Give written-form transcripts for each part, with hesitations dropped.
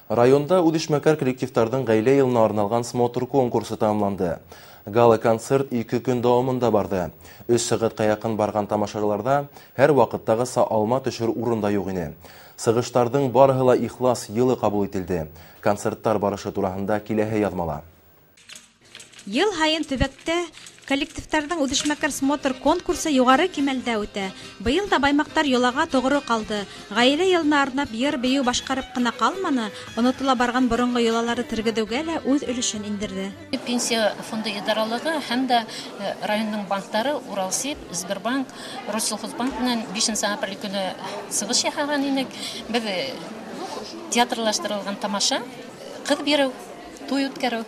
Районда үҙешмәкәр коллективтарҙың ғаилә йылына арналған смотр конкурсы тамамланды. Гала-концерт 2 көн дауамында барҙы. 3 сәғәткә яҡын барған тамашаларҙа һәр ваҡыттағыса алма төшөр урын да юҡ ине. Сығыштарҙың барыһы ла ихлас, йылы ҡабул ителде. Концерттар барышы тураһында киләһе яҙмала. Йыл һайын төбәктә коллективтарҙың үҙешмәкәр смотр конкурсы юғары кимәлдә үтә. Быйыл да баймаҡтар йолаға тоғро ҡалды. Ғаилә йылына арнап йыр-бейеү башҡарып ҡына ҡалманы, онотола барған боронғо йолаларҙы тергеҙеүгә лә үҙ өлөшөн индерҙе. Пенсия фонды идаралығы һәм дә райондың банктары Уралсиб, Сбербанк, Россельхозбанк менән 5 апрель көнө сығыш яһаған инек. Беҙ театрлаштырылған тамаша, ҡыҙ биреү, туй үткәреү.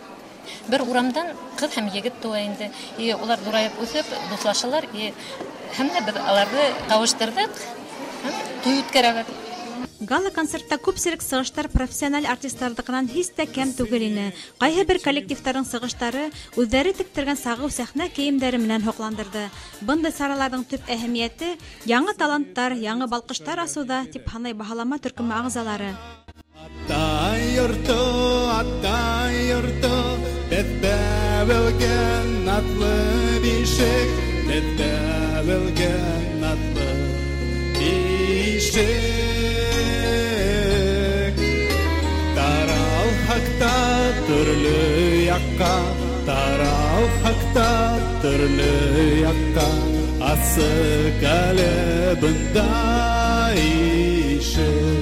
Бер урамдан ҡыҙ һәм егет туа инде. И улар ҙурайып үҫеп, дуҫлашалар. И һәм дә беҙ аларҙы ҡауыштырҙыҡ һәм туй үткәрәбеҙ. Гала-концертта күпселек сығыштар профессиональ артистарҙыҡынан һис тә кәм түгел ине. Ҡайһы бер коллективтарҙың сығыштары үҙҙәре тектергән сағыу сәхнә кейемдәре менән һоҡландырҙы. Бындай сараларҙың төп әһәмиәте яңы таланттар, яңы балҡыштар асыуҙа, тип һанай баһалама төркөмө ағзалары. Атай йорто, атай йорто, беҙҙә белгән атлы бишек, беҙҙә белгән атлы бишек. Таралһаҡ та төрлө яҡҡа, таралһаҡ та төрлө яҡҡа, асыҡ әле бында ишек.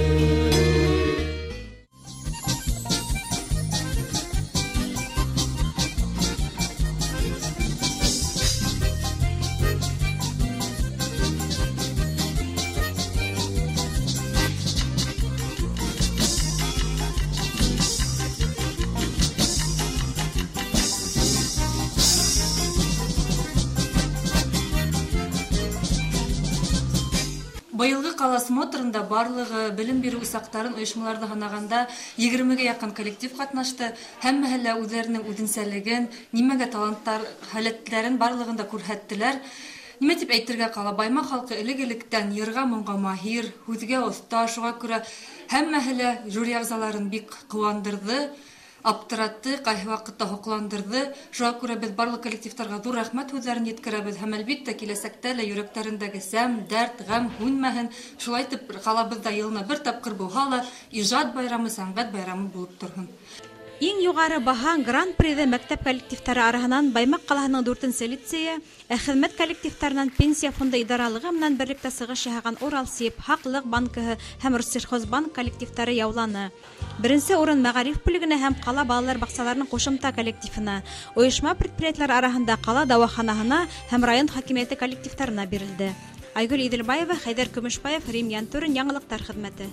Быйылғы ҡала смотрында барлығы белем биреү усаҡтарын ойошмаларҙы һанағанда 20-гә яҡын коллектив ҡатнашты. Һәммәһе лә үҙҙәренең үҙенсәлеген, нимәгә таланттар, һәләтләрен барлығын да күрһәттеләр. Нимә тип әйтергә ҡала, Баймаҡ халҡы элек-электән йырға моңға маһир, һүҙгә оҫта, шуға күрә һәммәһе лә жюри ағзаларын бик ҡыуандырҙы, аптыратты, ҡайһы ваҡытта һоҡландырҙы. Шуға күрә беҙ барлыҡ коллективтарға ҙур рәхмәт һүҙҙәрен еткерәбеҙ һәм әлбиттә киләсәктә лә йөрәктәрендәге сәм, дәрт, ғәм һүнмәһен. Шулай итеп ҡалабыҙҙа йылына бер тапҡыр булһа ла ижад байрамы, сәнғәт байрамы булып торһон. Иң юғары баһа гран-приҙы мәктәп коллективтары араһынан Баймаҡ ҡалаһының 4-нсе лицейы, ә хеҙмәт коллективтарынан Пенсия фонды идаралығы менән берлектә сығыш яһаған Уралсиб, Һаҡлыҡ банкыһы һәм Россельхозбанк коллективтары яуланы. Беренсе урын мәғариф бүлегенә һәм ҡала балалар баҡсаларының ҡушымта коллективына, ойошма предприятиелар араһында ҡала дауаханаһына һәм район хакимиәте коллективтарына бирелде. Айгөл Иҙелбаева, Хәйҙәр Көмөшбаев, Рим Янтурин, яңылыҡтар хеҙмәте.